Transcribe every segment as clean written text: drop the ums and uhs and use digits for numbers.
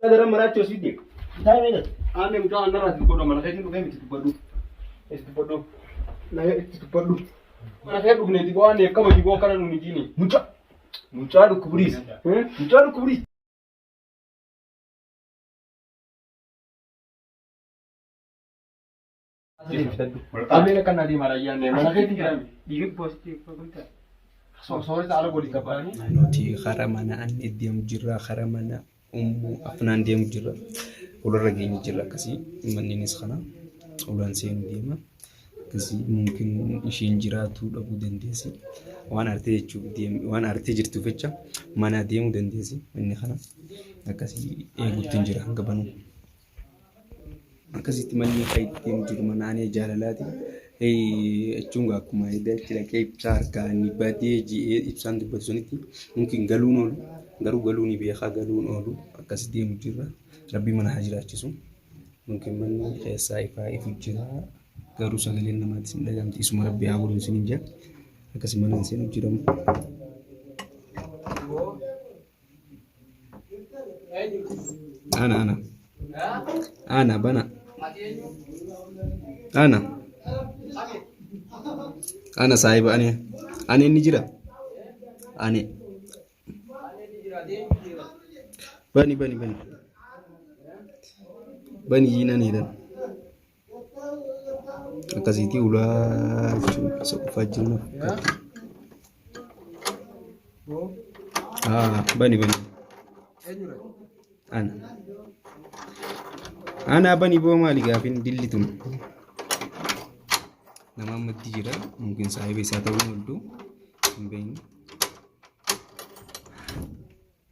Daran maraachuu as fidde. Taa'ee meeqa? Aanne mucaa annarraa itti dubbadhu mana keetiin dhufee miti dubbadhu. Itti dubbadhu. Naga itti dubbadhu. Mana kee dhufneeti boo aanneef kabaji boo akkana nuun hin Mucaa. Mucaa dhukkuburiis. Mucaa dhukkuburiis. Ameen akka naa deemaa ayyaanne mana keetiin jiraame. Dhiigni poositiif guddaa. Sooressa ala godhi gabbaanii. Nuti karaa mana anne deemu jirra karaa mana ummuu afnaan deemu jirra walirra geenye jirra akkasii manneenis kana ulaan seenu deema akkasii mumkin ishiin jiraatuu dhabuu dandeessi waan artee jechuuf deemu waan artee jirtuuf jecha mana deemuu dandeessi manni kana akkasii eeguutti hin jira hanga banuu. Akkasitti manni kan ittiin jiru mana anee jaalalaati. Jechuun akkuma achi dhaqee ibsaa harkaan badee ji'ee ibsaan dubbatu sanitti mumkin galuun oolu garuu galuu ni beekaa galuun oolu akkas deemu jirra. Rabbi mana haa jiraachisu. Mumkin manni keessaa ifaa ifu jira garuu sagaleen namaatti hin dhagahamti isuma rabbi haa godhu isiniin jedha. Akkasi mana hin seenu jiramu. Ana ana. Ana bana. Ana. Ana saahiba ani. Ani inni jira. Ani. Bani bani bani. Bani yiin ani jedhan. Akkasitti ulaa jechuun isa qofaa jiru na fakkaata. Ah, bani bani. Ana. Ana bani boo maali gaafin dilli tun. Nama ammatti jira mungkin saahiba isaa ta'uu hin ooltu hin beeknu.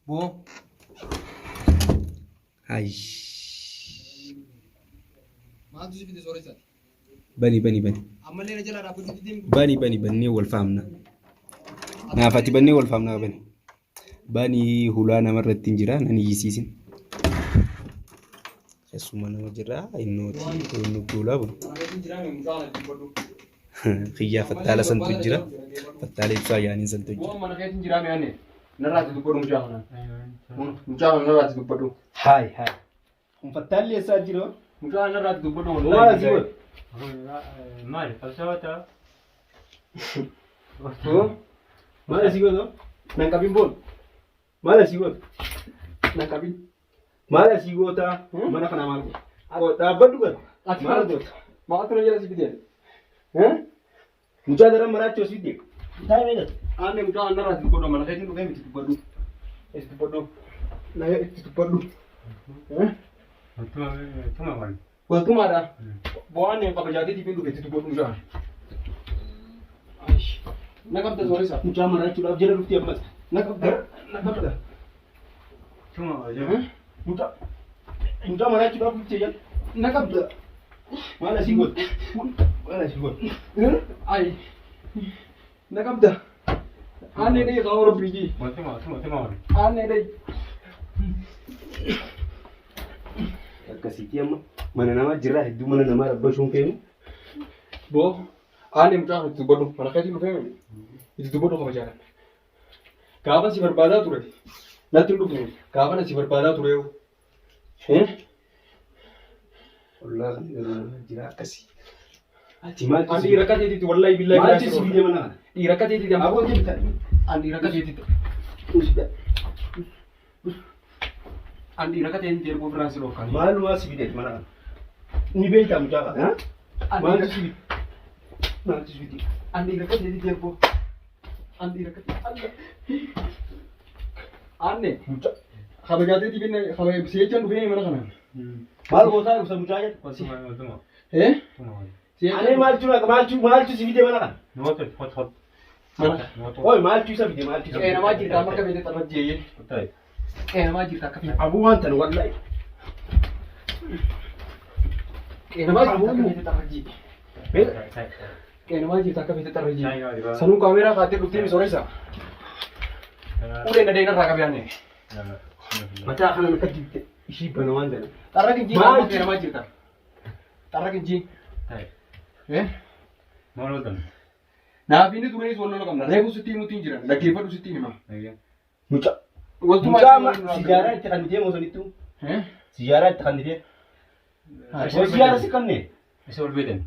Boo. Hay. Maaltu si fide sooressaati? Bani bani bani. Ammallee na jalaa dhaabbachuutti deemu. Bani bani bannee wal faamna. Naaf ati bannee wal faamna bani. Bani hulaa namarratti hin jira nan iyyisiisin. Keessuma nama jira innooti nutti hulaa bunu. Mana keetiin jiraame mucaa kana dubbadhu. Kiyyaa fattaala santu jira. Fattaala ibsaa yaaniin santu jira. Boo mana keetiin jiraame aanne. Narraa itti dubbadhu mucaa kana. Mucaa kana narraa itti dubbadhu. Haay haay. Kun fattaalli eessaa jira? Mucaa kana narraa itti dubbadhu. Maal asii godhe? Maali qabsaa'ota? Maal asii godhe? Nan qabin boon. Maal asii godhe? Nan qabin. Maal asii goota? Mana kana maal goota? Dhaabbadhu gara. Ati Maal goota? Maaltu na jala si fide? Mucaa daran maraachuu as fidde. Taa'ee meeqa? Aanne mucaa narraa itti dubbadhu mana keetiin dhufee miti dubbadhu. Itti dubbadhu. Naga itti dubbadhu. Tuma maali? Waltumaadha. Bo'aan hin kabajaateetiif hin dhufe itti dubbadhu mucaa. Na qabda sooressa. Mucaa maraachuudhaaf jala dhufti ammas. Na qabda. Na qabda. Tuma maali? Mucaa mucaa maraachuudhaaf dhufti jala. Na qabda. Maal asii goota? Maal asii goota? Ay. Na qabda. Aanne dhee qaama rabbii jii. Tuma tuma tuma maali? Aanne dhee. Akkasitti amma mana namaa jirra hedduu mana namaa rabbashuun feenu. Boo. Aanne mucaa kana itti dubbadhu. Mana keetiin dhufee miti. Itti dubbadhu kabajaadhaan. Gaafa si barbaadaa ture. Natti hin dhufne. Gaafa na si barbaadaa ture. Ollaa kana garuu nama jira akkasii. Ati maaltu An dhiira akka teetitti wallahi billahi maaltu si fide mana kana? Dhiira akka teetitti amma. Aboo deemta. An dhiira akka teetitti. An dhiira akka teetitti erguu ofirraan si dhorkan. Maalumaa si fide mana kana? Ni beektaa mucaa kana? Maaltu si fide? Maaltu si fide? An dhiira akka teetitti erguu. An dhiira akka teetitti. Anne. Mucaa Kabajaa teetii binne kabajaa jechaan dhufee mana kana. maal gootaa ibsa mucaa jedhu? Tuma tuma Eh? tuma maali? Ani maaltu maaltu maaltu si fide mana kana? Noota hot hot. Mana. Noota. Oi maaltu isa fide maaltu isa fide? Qeenamaa jirta amma akka feete xarrajjeeyye. Ta'i. Qeenamaa jirta akka feete. Abuu waan tan wallahi. Qeenamaa jirta akka feete xarrajjeeyye. Ta'i. Qeenamaa jirta akka feete xarrajjeeyye. Ta'i. Sanuu kaameeraa kaatee dhuftee misooressa. Uleen dhadhee irraa qabee aanne. Mataa kana akka dibde ishii bana waan tana. Xarra kinjii Maal? amma qeenamaa jirta. Xarra kinjii. Ta'i. Eh? Maal ootan? Naaf inni tureenis wal lola qabna. Reefu sitti himuutti hin jiran. Dhaggeeffadhu sitti hima. Mucaa Waltumaa mucaa amma sijaaraa itti kan deemu sanittu. Sijaaraa itti kannitee. Sijaara si kannee. Isa ol beekan.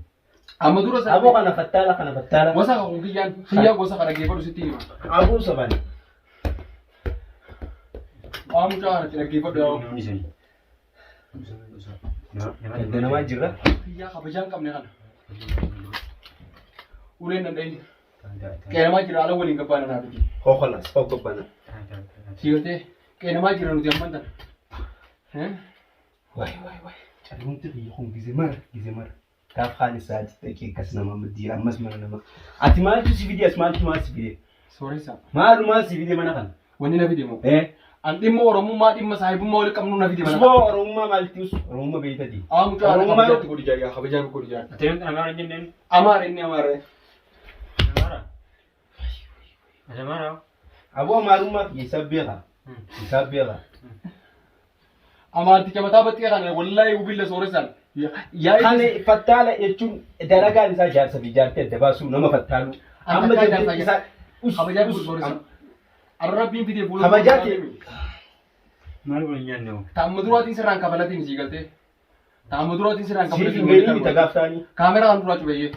Amma dura isaa. Aboo kana fattaala kana fattaala. Gosa kan kiyyaan kiyyaa gosa kana dhaggeeffadhu sitti hima. Aboo sabani. Waan mucaa kanatti dhaggeeffadhu yaa. Namni sani. Ganda namaa jirra. Kiyyaa kabajaa hin qabne kana. Uleen danda'in. Qeeramaa jira ala waliin gabbaana naa miti. Hokolas hokobbana. Si galtee qeeramaa jira nuti amman tana. Waay waay waay. Calluumti kiyya kun gize mara gize mara. Gaaf kaan isaa dhaqee akkas nama maddiira ammas mana nama. Ati maaltu si fide as maaltu maal si fide? Sooressa. Maalumaa si fide mana kana? Wanni na fide moo? Eh? An dhimma Oromummaa dhimma saahibummaa waliin qabnu na fide mana. Usmoo Oromummaa maalti us? Oromummaa beeytati. Aa mucaa kana Oromummaa kabajaatti godhi jaariyaa kabajaa godhi jaariyaa. Ati namni Amaara hin jenneen? Amaara inni Amaara. Amaara? Ati Amaara? Aboo Amaarummaa fi isaa beeka. Isaa beeka. Amaarticha mataa baxxee kana wallaahi ubilla sooressaan. Yaa Kan fattaala jechuun dalagaan isaa jaarsa fi jaartii adda baasuu nama fattaalu. Amma Amma jaarsa dandeettii isaa kabajaa godhi sooressaan. Arrabbiin fidee fuula. Kabajaati. Maal waliin nyaanne hoo? Taamma duraatiin sirraan kafalatiin sii galtee. Taamma duraatiin sirraan Siif kafalatiin. hin geenye mita gaaftaanii. Kaameraa kan duraa cubeyyee.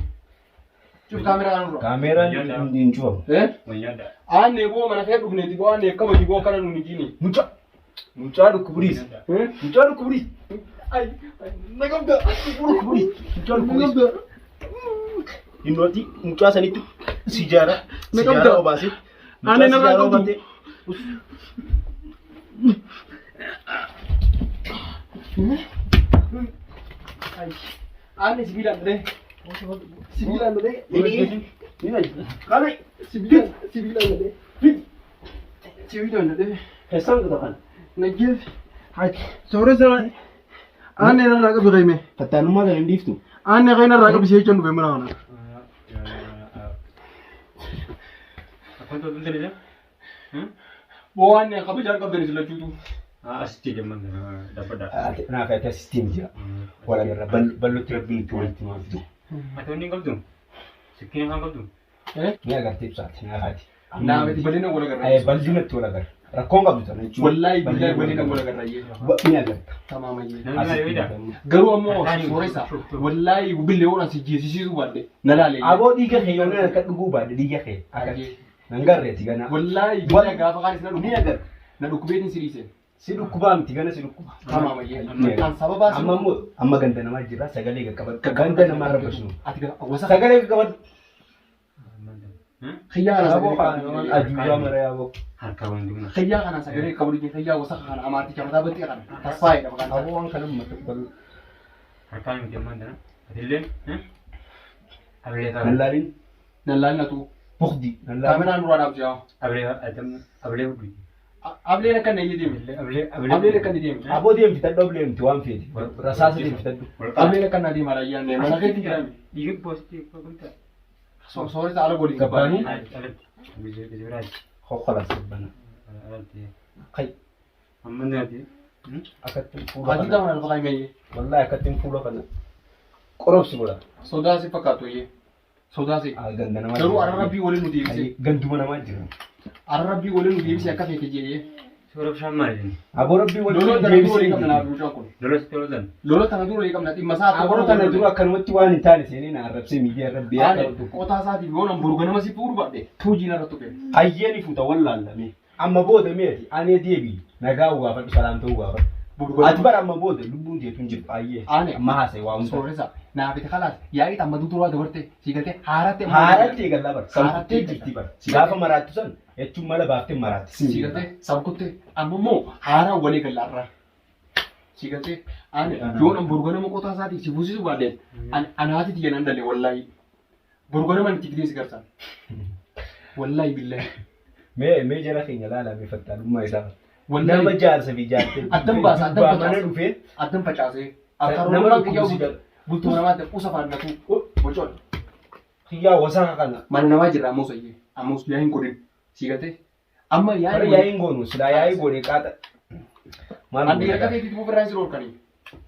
Cuf kaameraa kan duraa. Kaameeraan hin cufamu. Eh? Waliin nyaadhaa. Aanne boo mana kee dhufneeti boo aanneef kabaji boo akkana nuuni jiini. Mucaa. Mucaa dhukkuburiis. Eh? Mucaa dhukkuburiis. Ay, na qabda. Dhukkuburiis. Mucaa dhukkuburiis. Innooti mucaa sanitti sijaara. Na Sijaara qabda. obaasee. Aanne narraa Mucaa sijaara qabdu. obaatee. Aanne sibiilaan dhalee. Sibiilaan dhalee. Kana Sibiilaan sibiilaan dhalee. Sibiilaan dhalee. keessaan kuta kana. Naggeef. Sooressa aanne narraa qabi qaime. Fattaalummaa kana hin dhiiftu. Aanne qaina irraa qabi seechuun dhufe mana kana. Akkuma toltu ni Boo aanne kabajaan qabdan isin lachuutu. Asitti jemman dhabbadhaa. Naaf ati asistiin jira. Wala garra bal'ootti rabbiin itti walitti maaf fidu. Ati wanni hin qabdu? Sikkiin afaan qabdu? Eh? Ni agartee ibsaati naaf ati. Naafiti bal'ina wal agarra. Bal'inatti wal agarra. Rakkoon qabdu tana jechuudha. Wallaahi billaahi bal'ina wal agarra. Ni agarta. Tamaamayyee. Namni maal yoo Garuu ammoo sooressa wallaahi billee waan si jeesisiisuu baadde na laale. Aboo dhiiga kee yoo akka dhuguu baadde dhiiga kee akkatti. Nan garreeti gana. Wallaahi billee gaafa kaan isin Ni agarta. na dhukkubeetiin si dhiise. Si dhukkubaa miti gana si dhukkuba. Tamaamayyee. Kan sababaa si Amma immoo amma ganda namaa jira sagalee qaqqabadhu. Ganda namaa rabbisnu. Ati gosa Sagalee qaqqabadhu. xiyyaa kana Aboo sagalee kana ajuuraa mara yaaboo. Harka waan duuna. Xiyyaa kana sagalee qabdu xiyyaa gosa kana amaarticha mataa baxxee kana tasfaa'eedha maqaan isaa. Aboo waan kana mata bal'oo. Harkaan miti ammaan tana. Atilleen ablee fa'a. Nallaalin Nallaan natu bukdi. Nallaalin. kaameraan duraa dhaabsi haa. Ablee ablee hudduu. Ableen akka inni deeme. Ablee ablee. Ableen akka inni deeme. Aboo deemfitadhu ablee miti waan feeti. Rasaasa deemfitadhu. Ableen akka inni deema layyaan mana keetti jiraame. Dhiiga boostii qabda. Sooressa ala goliin gabbaanii. Alatti. Biraati. Hokkolaas gabbana. Alatti. Kai Amma nyaati. akkatti fuula Hajji kana. ta'uun alfa qaimee. Wallaahi akkatti fuula kana. Qorobsi godha. Sodaa si fakkaatu iyyee. Sodaa si. Ganda namaa Garuu arrabbii waliin nu deebise. Ganduma namaa jira. Arrabbii waliin nu deebise akka feete jedhee. Suura bishaan maali jenni? Aboo rabbii Lola waliin tana dura walii qabna deebisee. naaf mucaan kun. Lola sitti loltan. Lola tana dura walii qabna dhimma isaa Aboo tana dura akkanumatti waan hin taane seenee na arrabsee miidiyaa irra biyyaa Aane qabdu. qotaa isaatiif yoo nan boru ganama si fuudhu baadhe tuujii narra tuqe. Hayyeen fuuta wallaallamee. Amma booda meeti anee deebii nagaa gaafadhu salaamtuu gaafadhu. Boru Ati ganama. bara amma booda lubbuun teetu hin jirtu hayyee. Aane. Amma haasa'e waa hunda. Sooressa naafiti kalaas yaa'ii amma duraa dabarte si galtee haaratti amma Haaratti eegallaa bara. Haaratti Sabkuttee jirti bara. Gaafa maraattu san jechuun mala baaftee maraatti. Si galtee sabkuttee amma immoo haaraan walii gallaarraa. Si galtee ani yoo nan boru ganama qotaa isaatiif si fuusisu baadheen anaati tiyya nan dhalle wallaahi. Boru ganama itti fidee si garsan. Wallaahi billaahi. Mee mee jara keenya laalaa mee fattaalummaa isaa. Nama Wallaahi jaarsa fi jaartee. Addan baasa, addan Dubbaa mana facaasa. dhufee addan facaasee. Nama Akka dhukkubsi kiyyaa bultoo namaatti qusa faannatu bocoon. Kiyyaa wasaaka kana. Mana namaa jirra ammoo sayyee ammoo yaa hin godhin si galtee amma yaa Bara hin yaa'iin goonu silaa yaa'ii goone qaata. Maal Andi goone harka gaa? keetiif ofirraa hin dhorkanii.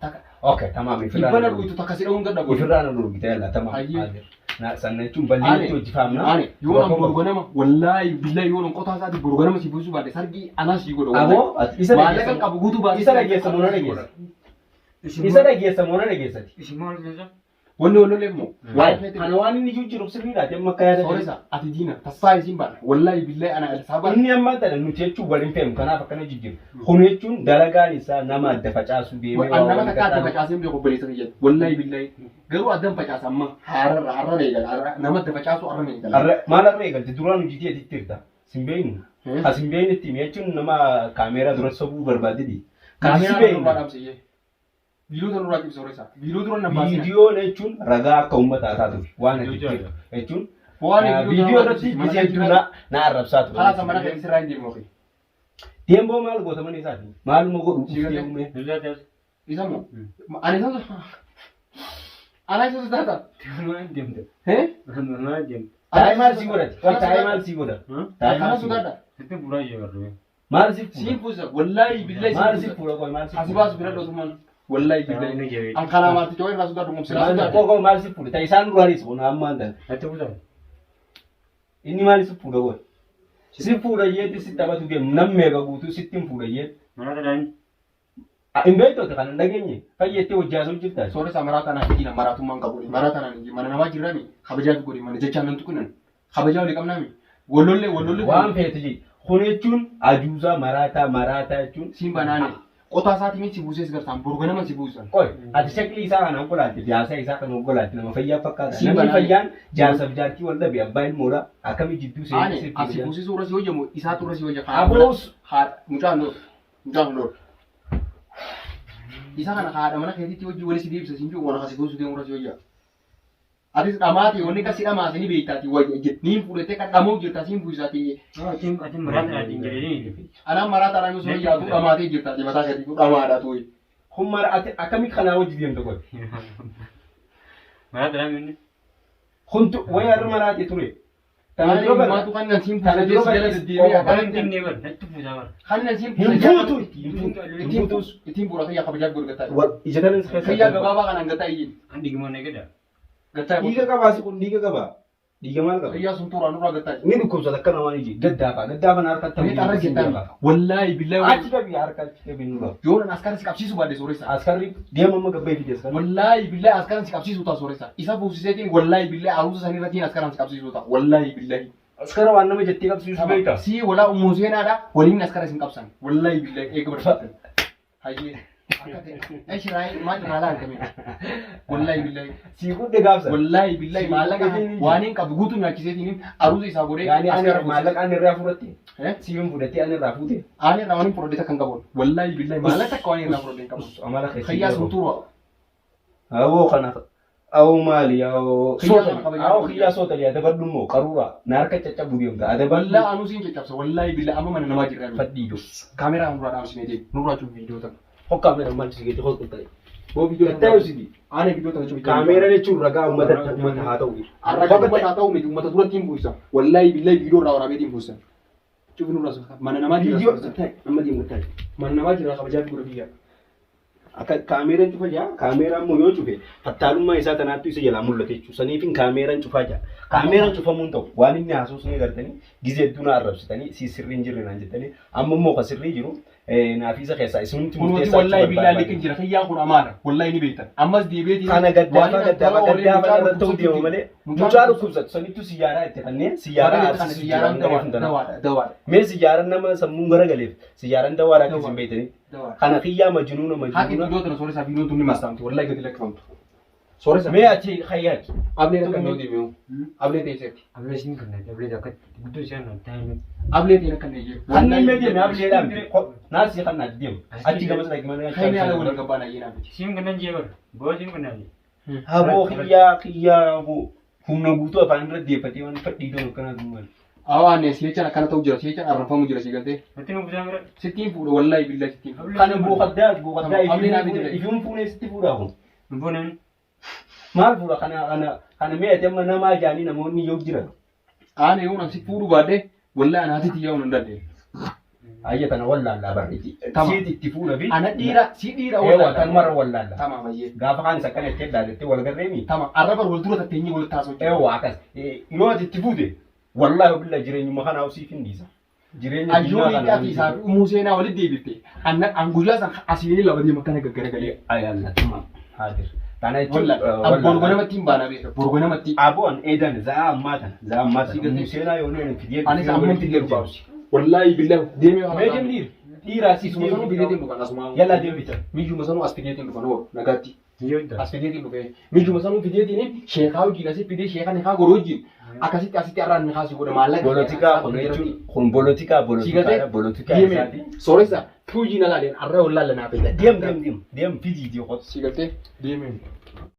Takka Okay, tamaam dhibbana ifirraa. dhugitu takka si dha'uun dadhabu. Ifirraa na dhorkite yalla tamaam. Hayyee. Sana jechuun bal'inatti hojii faamna. Ani yoo an boru ganama wallaahi billahi yoo an qotaa isaati boru ganama si buusuu baadhe sargii anaa si godha. Aboo ati isa Maallaqa dhageessa. qabu guutuu baasee. Isa dhageessa moo na dhageessa? Isa dhageessa moo na dhageessati? Isin maal hojjetaa? Wanni wallolee immoo. Kana waan inni jiru jiru sirriidhaati amma akka yaada. Sooressa ati diina tasfaa isiin baadha. Wallaahi billahi ana Elsaabaa. Inni amma tana nuti jechuun waliin fe'u kanaaf akkana jijjiiru. Kun jechuun dalagaan isaa nama adda facaasuu deemee An nama takka adda facaasee beeku obboleessa kiyya. Wallaahi billahi. Garuu addan facaasa amma haararra har'a eegala. Nama adda facaasu har'a eegala. Arra maal arra eegalte duraan hojii ta'e tirta. Sin beeynu. As hin beeynetti himi jechuun nama kaameeraa dura sobuu barbaadedi. Kan si Kaameeraa beeynu. nurraa dhaamsiyee. Viidiyoo nurraa cibsa sooressa. Viidiyoo dura nan baasina. Viidiyoon jechuun ragaa akka uummataa taatuuf waan ati jirtu jechuun Waan viidiyoo irratti gisee hedduu na arrabsaa ture. Karaa mana keessa sirraa hin deemu. Deemboo maal goota mana isaati? Maaluma godhu Sigalee. uffee uume? Lallaa taas. Isa moo? Ani isa Ana isa sodaata. Maal deemte? Hee? Maal deemte? Taa'ee maal sii godhati? Taa'ee maal sii godha? Taa'ee Akkana maal sii godha? sodaadha. Sitti buraa ishee barree. Maal si fuudha? Siin fuusa. Wallaahi billahi Maal siin si fuusa. fuudha qoy maal si Asi fuudha? baasu bira dhootumaan. Wallaahi billahi. An kanaa maarti coo irraa sodaadhu mumsiraa Maal sodaadhu. qoqoo maal si fuudha? Ta'e isaan duraanis kun ammaan tan. Natti butaa. Inni maal si fuudha qoy? Si fuudha jeetti si taphatu deemu nam meeqa guutuu sitti hin fuudha jeetti. Mana dhadhaan. Hin beektoota kan hin dhageenye fayyettee hojjaasuu jirta. Sooressa maraa tanaan hin jiran maraatummaan qabu. Maraa tanaan hin jiran mana namaa jirrami kabajaa fi godhi mana jechaan nan tuqinnan kabajaa walii qabnaami. Wallollee wallollee. Waan feete jee. Kun jechuun ajuusaa maraataa maraataa jechuun. Siin banaane qotaa isaatii miti si buusees gartaan boru ganama si buusan. Qoy ati shaklii isaa kana oggolaatti jaarsa isaa kana oggolaatti nama fayyaa fakkaata. Siin Namni banaane. fayyaan jaarsaaf jaartii wal dhabe abbaa ilmoodha akkamii jidduu Ani seenee asi buusisuu irra si hojjemu isaatu irra si hojja. Aboos Haadha mucaan lool mucaan lool. Isa kana haadha mana keetitti hojii wali si deebisa siin jiru waan akkasii goosuu deemu irra si hojja. Atis dhamaati wanni kasi dhamaase ni beektaati wayya niin fudhattee kan dhamuu jirta siin buusaati. Atiin atiin maraa dhadhaan jedhanii. Anaan maraa taanaan yoo sun yaadu dhamaatee jirtaati mataa keetiitu dhamaadha tuyi. kun mara ati akkamii kanaa hojii deemta qoy. Maraa dhadhaan inni. Kuntu wayi har'a maraatee ture. Tana dura bara. Maatu kan nan siin Tana buusa dura jala bara. deddeebi'ee Maal hin deemnee bar. Natti buusaa bar. kan nan siin Hin fuutu hin fuutu hin Ittiin fuutus. ittiin bu'uura kiyya kabajaa godhu Ija kanan si keessa. Kiyya gabaabaa kanaan gataa iyyin. An dhiguma na gada. Gataa Dhiiga qabaa si kun dhiiga qabaa. Dhiiga maal qaba? Kiyya sun tuuraan nurraa gataa. Ni dhukkubsata akka namaa iji gaddaafa gaddaafa na harkatti Mee xarra jettaan wallaahi billahi Achi qabi harka achi qabi nurra. yoo nan askara si qabsiisu baadhe sooressa. Askarri deema amma gabbee fide askarri. Wallaahi billahi askara si qabsiisu ta'a sooressa. Isa buusiseetiin wallaahi billahi aruusa sanii irrattiin askara si qabsiisu ta'a wallaahi billahi. Askara waan nama jettee qabsiisu beekta. Si walaa ummu seenaadha waliin askara isin qabsan wallaahi billahi eega barbaaddan. Hayyee akka ta'e eshi raayii maal irraa laaltame wallaahi billahi. Si gudde gaafsa. Wallaahi billahi maallaqa waan hin qabu guutuu nyaachiseetiin aruusa isaa godhee Yaani ani askara buusise. maallaqa ani irraa fudhatte. Eh? Si hin fudhatte ani irraa fuute. Ani irraa waan hin fudhadhe takka hin qabu. Wallaahi billahi maallaqa takka waan irraa fudhadhe hin qabu. Amala keessa. Kiyyaa sun tuura. Awoo kana. Awoo maali awoo. Kiyyaa Sootali. kabajaa Awoo kiyyaa sootali adabadhu immoo qaruura. Na harka caccabu deemta adabadhu. Wallaahi anuu siin caccabsa. Wallaahi billahi amma mana namaa jirra. Fadhiidu. Kaameraa nurraa dhaamsinee deemu. Nurraa cufu viidiyoo tana. Hokkaa meera maal si geete hokkaa ta'e. Boo viidiyoo Gattaayu sidi. Ani viidiyoo tana cufu. Kaameera jechuun ragaa uummata uummata haa ta'u. Arraga uummata haa ta'u miti uummata duratti hin buusa. Wallaahi billahi viidiyoo irraa waraabeetiin buusa. Cufu nurraa suuta. Mana namaa jirra. Viidiyoo amma deemu ta'e. Mana namaa jirra kabajaa fi godha biyya. Akka kaameeraan cufa jaa kaameeraan immoo yoo cufe fattaalummaa isaa tanaattu isa jalaa mul'ata jechuudha. Saniifin kaameeraan cufaa jaa. Kaameeraan cufamuun ta'u waan inni haasofnu ni gartanii gizee hedduu na arrabsitanii si sirrii hin jirre naan jettanii amma immoo ka sirrii jiru naaf isa keessaa isinumti Kunuuti murteessaa wallaahi jechuu billahi liqin barbaade. jira. Kiyyaan kun amaana. Wallaahi ni beektan. Ammas deebiitiin. Kana gaddaafa gaddaafa gaddaafa irra ta'u deema malee mucaa dhukkubsatu sanittu siyyaaraa itti kanneen siyyaaraa aarsisu jira hanga reefu tana. Dawaadha. Dawaadha. Mee siyyaaraan nama sammuun garagaleef siyyaaraan dawaadhaa akka isin beektanii. Dawaadha. Kana kiyyaa majnuuna Haati majnuuna. viidiyoo tana sooressa viidiyoon tun ni mastaamti. Wallaahi gadi lakkifamtu. Sooressa. Mee achi hayyaati. Ableen akka noo deebi'u. Ablee teesseetti. Ablee siin kan ablee akka guddoo isheen na taa'e. Ablee ta'e akka neeyyee. Kanneen mee deeme ableedhaan naasii kan naati deemu. Achi gamas dhaqi mana Kaynee ala waliin gabbaan ayyee miti. Siin kan nan jee bar. Boo siin kan nan jee. Haboo kiyyaa kiyyaa haboo humna guutuu afaan irra deeffatee waan fadhii ta'u akkanaa duwwaan. Awaa si'echaan akkana ta'u jira si'echaan arrafamu jira si galtee. Natti nu buusaa bira. Sittiin fuudha wallaahi billahi sittiin fuudha. Kana buuqaddaa buuqaddaa Ableen haa bitu. ifiin fuunee sitti fuudhaa kun. Nu booneen. Maal fuudha kana kana kana mee ati amma namaa jaanii namoonni yoo jiran. Aane yoo si fuudhu baadhee wallaahi anaati xiyyaa hin dandeenye. Ayya tana wallaallaa barreeti. Tama. Siit itti fuudha fi. Ana dhiira si dhiira Eewwa tanumarra wallaalla. Tama bayyee. Gaafa kaan isa akkana jettee laallettee wal garreemi. Tama arra bar wal dura tatteenyee wal taasoo jiru. Eewwa akkas. Yoo ati itti fuute wallaahi billa jireenyuma kanaa siif hin dhiisa. Jireenya Ayyoo ati isaa fi umuu seenaa walitti deebifte. Anna an guyyaa san asiin lama deema kana gaggaragalee. Ayyaalla tuma haadir. Tana jechuun Wallah borgo namatti hin baana beeka borgo namatti. Aboon eedan za'a ammaa tana za'a ammaa Si tana. galtee? Umuu seenaa yoo neen fidee. Anis amman fidee dhufaabsi. Wallaahi billahi deemee Mee deem dhiira. Dhiiraa si Isuma sanuu fideetiin dhufan asuma. Yallaa deem bita. Miyyuma sanuu as fideetiin dhufan hoo nagaatti. Yoo hin taane. As fideetiin dhufee miyyuma sanuu fideetiin sheekaa wajjin asii fidee sheekaa nikaa godhu wajjin akkasitti asitti arraan nikaa si godha maallaqa. Bolotikaa kun jechuun kun bolotikaa bolotikaa bolotikaa isaati. Deemee sooressa tuujii na laaleen arra wallaalle naa beekta. Deem deem deem deem fidiitii qotu. Si galtee deemee.